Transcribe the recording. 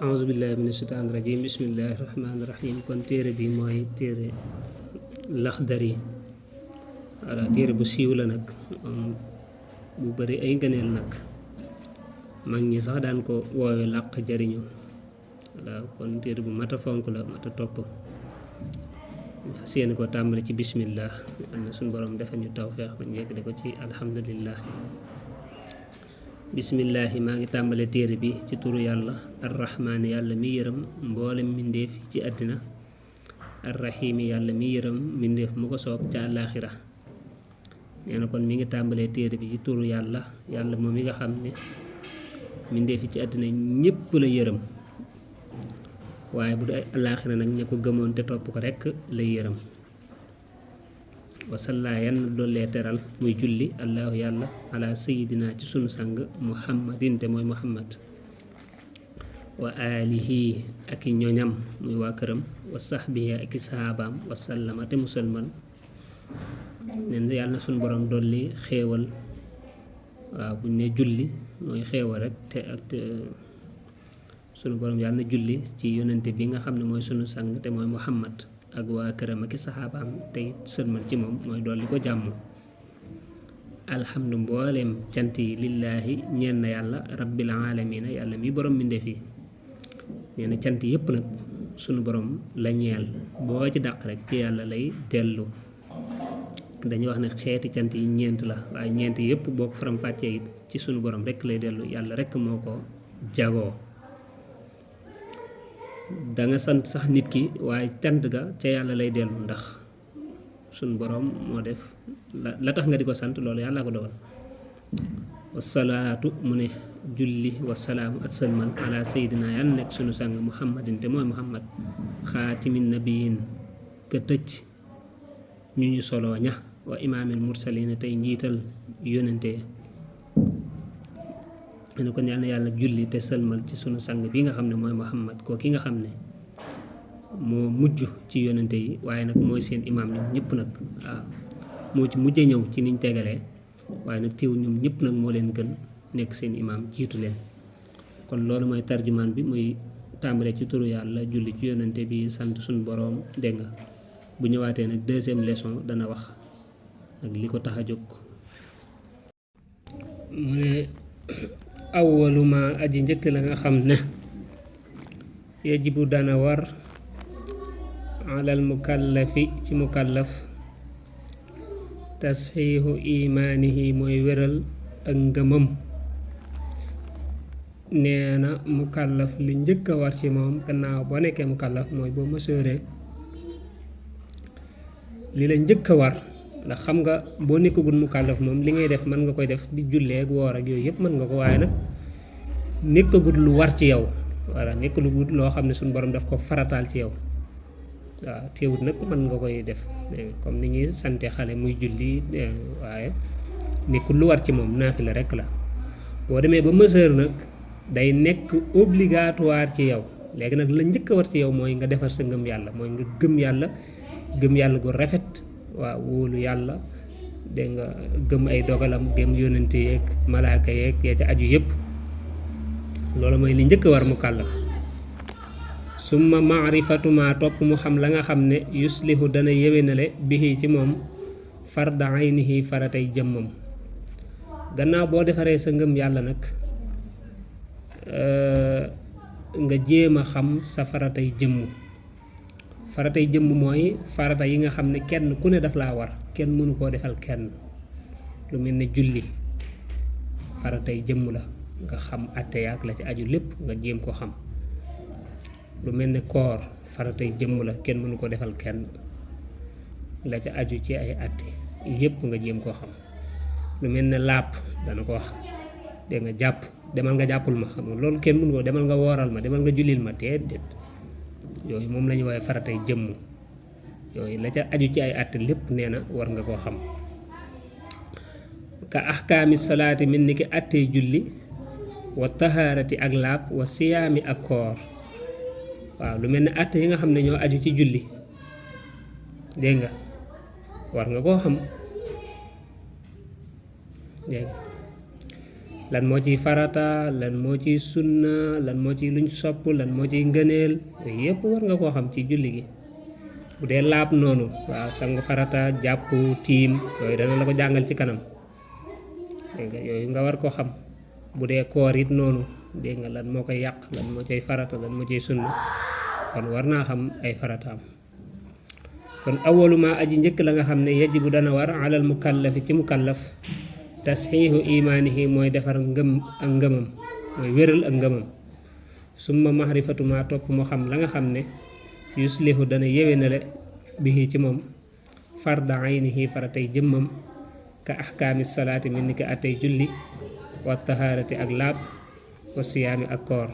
auzu billahi mina shaytaani rajim bismillahi rahmaani rahim. kon téere bi mooy téere Laxdari. voilà téere bu siiw la nag bu bari ay ngëneel nag mag ñi sax daan ko woowe làq jariñu. voilà kon téere bu mat a fonk la mat a topp. fas yéene ko tàmbali ci bismillah am na suñu borom defal ñu tawfeex ba ñu yeggale ko ci alhamdulillah. bismillahi maa ngi tàmbale téere bi ci turu yàlla arrahmaani yàlla mi yërëm mboolem mbindeef ci àddina, arrahiimi yàlla mi yërëm mbindeef mu ko soob ca àllaaxira. nee na kon mi ngi tàmbalee téere bi ci turu yàlla moom mi nga xam ne mbindeef ci àddina ñépp la yërëm, waaye bu dee àllaaxira nag ña ko gëmoon te topp ko rekk lay yërëm. wasalla yann dollee teral muy julli allahu yàlla ala sayidina ci sunu sang muhammadin te mooy muhammad wa alihi ak i ñoñam muy waa këram wa sahbihi ak i sahaabaam wasallama te musalman. nen yàlla na sunu borom dolli xéewal. waaw buñ ne julli mooy xéewal rek te ak sunu borom yàlla na julli ci yonente bi nga xam ne mooy sunu sang te mooy muhammad ak waa këram ak i saxaabaam tey sëlmal ci moom mooy dolli ko jàmm. alhamdu mbooleem cant yi lillaahi ñeen na yàlla rabbil aalamiina yàlla mi borom mbindeef yi. nee na cant yépp nag sunu borom la ñeel, boo ci dàq rek ci yàlla lay dellu. dañuy wax ne xeeti cant yi ñeent la, waaye ñeent yépp boo ko faram fàccee it ci sunu borom rekk lay dellu, yàlla rekk moo ko jagoo. danga sant sax nit ki waaye cant ga ca yàlla lay dellu, ndax suñ boroom moo def la tax nga di ko sant loolu yàlla ko dogal. wasalaatu mu ne julli wasalaamu ak sëlmal ala sayidina yàlla nekk sunu sang muhammadin te mooy muhammad xaatimin nabiyin ka tëj ñu ñu soloo ña wa imaamil mursalina tey njiital yónente. ne kon yàlla na yàlla julli te sëlmal ci sunu sang bi nga xam ne mooy muhammad koo ki nga xam ne moo mujj ci yonente yi, waaye nag mooy seen imaam ñoom ñëpp nag. waaw moo ci mujj ñëw ci niñ tegalee, waaye nag teew ñoom ñëpp nag moo leen gën nekk seen imaam jiitu leen. kon loolu mooy tarjumaan bi, muy tàmbalee ci turu yàlla julli ci yonente bi sant suñu boroom. dégg nga bu ñëwaatee nag deuxième leçon dana wax ak li ko tax a jóg. mu ne awwaluma aji njëkk la nga xam ne yajibu dana war alal mukallafi ci mukallaf tasxiixu imaanihi mooy wéral ak ngëmam. nee na mukallaf li njëkk a war ci moom gannaaw boo nekkee mukallaf mooy boo mësooree li la njëkk a war, ndax xam nga boo nekkagul mukallaf moom li ngay def mën nga koy def di jullee ak woor ak yooyu yëpp mën nga ko, waaye nag nekkagul lu war ci yow. voilà nekkagul loo xam ne suñu borom daf ko farataal ci yow. waaw teewut nag mën nga koy def comme ni ñuy sante xale muy julli, waaye nekkul lu war ci moom, naafila rekk la. boo demee ba mesure nag day nekk obligatoire ci yow. léegi nag la njëkk a war ci yow mooy nga defar sa ngëm yàlla, mooy nga gëm yàlla gu rafet. waaw wóolu yàlla, dégg nga gëm ay dogalam, gëm yónnente yeeg malaaka yeeg yaa ca aju yépp. loolu mooy li njëkk a war mukallaf. summa maarifatuma topp mu xam la nga xam ne yuslihu dana yéwénale bihi ci moom farda aynihi faratay jëmmam. gannaaw boo defaree sa ngëm yàlla nag nga jéem a xam sa faratay jëmm. faratay jëmm mooy farata yi nga xam ne kenn ku ne daf laa war, kenn mënu koo defal kenn. lu mel ne julli faratay jëmm la, nga xam àtte yaak la ci aju lépp nga jéem ko xam. lu mel ne koor faratay jëmm la, kenn mënu ko defal kenn, la ca aju ci ay àtte yépp nga jéem koo xam. lu mel ne làpp dana ko wax, dégg nga jàpp, demal nga jàppul ma, xam nga loolu kenn mënu ko, demal nga wooral ma, demal nga jullil ma, déedéet. yooyu moom la ñu woowee faratay jëmm. yooyu la ca aju ci ay àtte lépp nee na war nga koo xam. ka ahkaami salaati mel ni ki àttee julli, wa tahaarati ak laab, wa siyaami ak koor. waaw lu mel ne àtte yi nga xam ne ñoo aju ci julli, dégg nga war nga koo xam. dégg nga lan moo ciy farata lan moo ciy sunna lan moo ciy luñ sopp lan moo ciy ngëneel yooyu yëpp war nga koo xam ci julli gi bu dee laab noonu waaw sangu farata jàpp tiim yooyu dana la ko jàngal ci kanam dégg nga yooyu nga war koo xam bu dee koor it noonu dégg nga lan moo koy yàq lan moo ciy farata lan moo ciy sunna kon war naa xam ay farataam kon awaluma aji njëkk la nga xam ne yajibu dana war alal mukallafi ci mukallaf tasxiixu imaanihi mooy defar ngëm ak ngëmam mooy wéral ak ngëmam summa mahrifatu ma topp moo xam la nga xam ne yuslihu dana yéwénale bihi ci moom farda aynihi faratay jëmmam ka ahkaami salaati min ni ko attey julli wa tahaarati ak laab wa siyaami ak koor